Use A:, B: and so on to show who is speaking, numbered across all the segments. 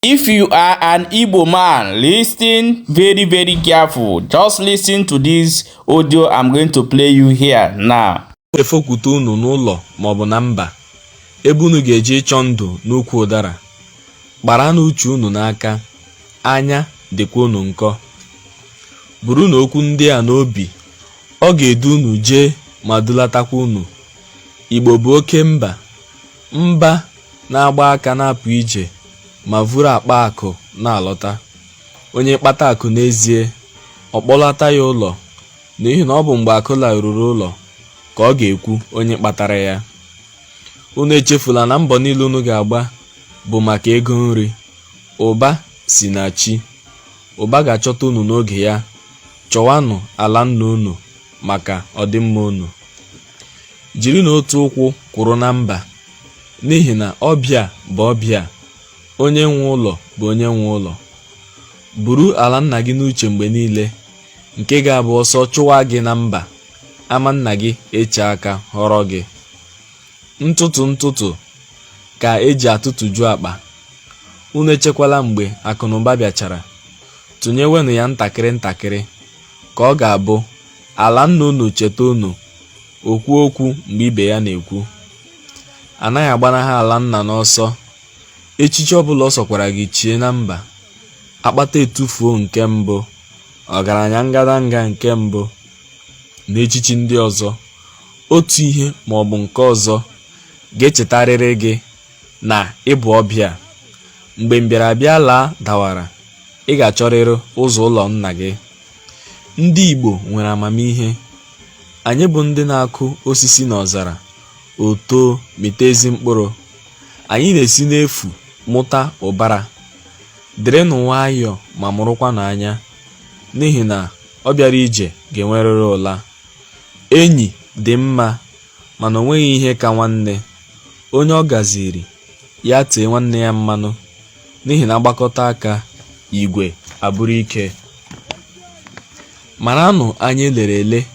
A: If you are an Igbo man, listen very, very careful. Just listen to this audio I'm going to play you here now.
B: Efokwute unu n'ụlọ maọbụ na mba ebe unu ga-eje ịchọ ndụ n'ukwu ụdara. Kparanụ uche unu n'aka, anya dịkwa unu nkọ. Burunu okwu ndị a n'obi, ọ ga-edu unu jee ma dulatakwa unu. Igbo bụ oke mba, mba na-agba aka na-apụ ije ma vuru akpa akụ na-alọta. Onye kpata akụ n'ezie, ọ kpọlata ya ụlọ, n'ihi na ọ bụ mgbe akụ laruru ụlọ ka ọ ga-ekwu onye kpatara ya. Unu echefula na mbọ niile unu ga-agba bụ maka ego nri. Ụba si na chi. Ụba ga-achọta unu n'oge ya. Chọwanụ ala nna unu maka ọdịmma unu. Jirinụ otu ụkwụ kwụrụ na mba, n'ihi na ọbịa bụ ọbịa, onye nwe ụlọ bụ onye nwe ụlọ. Buru ala nna gị n'uche mgbe niile, nke ga-abụ ọsọ chụwa gị na mba, ama nna gị eche aka họrọ gị. Ntụtụ ntụtụ ka eji atụtụju akpa. Unu echekwala mgbe akụnụba bịachara, tụnyewenụ ya ntakịrị ntakịrị, ka ọ ga-abụ ala nna unu cheta unu, o kwuo okwu mgbe ibe ya na-ekwu. Anaghị agbanaha ala nna n'ọsọ. Echichi ọbụla ọ sọkwara gị chie na mba, akpata etufuo nke mbụ, ọgaranya ngadanga nke mbụ, na echichi ndị ọzọ, otu ihe maọbụ nke ọzọ ga-echetarịrị gị na ị bụ ọbịa. Mgbe mbịarabịa laa dawara, ị ga-achọrịrị ụzọ ụlọ nna gị. Ndị Igbo nwere amamihe. Anyị bụ ndị na-akụ osisi n'ọzara, o too, mịta ezi mkpụrụ. Anyị na-esi n'efu mụta ụbara. Dịrịnụ nwayọọ ma mụrụkwanụ anya, n'ihi na ọ bịara ije ga-enwerịrị ụla. Enyi dị mma, mana o nweghị ihe ka nwanne. Onye ọ gaziri, ya tee nwanne ya mmanụ, n'ihi na agbakọta aka, igwe abụrụ ike. Maranụ anya elere ele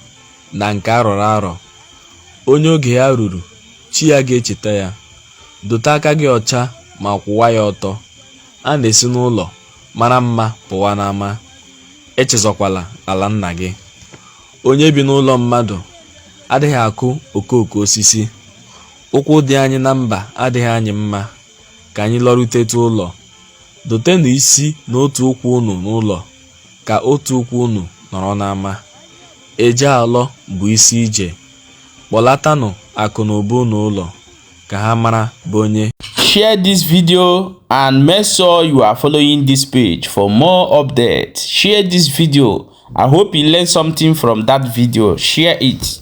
B: na nke arọrọ arọ. Onye oge ya ruru, chi ya ga-echeta ya. Dote aka gị ọcha ma kwụwa ya ọtọ. A na-esi n'ụlọ mara mma pụwa n'ama. Echezọkwala ala nna gị. Onye bi n'ụlọ mmadụ adịghị akụ okooko osisi. Ụkwụ dị anyị na mba adịghị anyị mma, ka anyị lọrutetụ ụlọ. Dotenụ isi n'otu ụkwụ unu n'ụlọ, ka otu ụkwụ unu nọrọ n'ama. Eje alọ bụ isi ije. Kpọlatanụ akụ na ụba unu ụlọ, ka ha mara bụ onye.
A: Share this video and make sure you are following this page for more updates. Share this video. I hope you learned something from that video. Share it.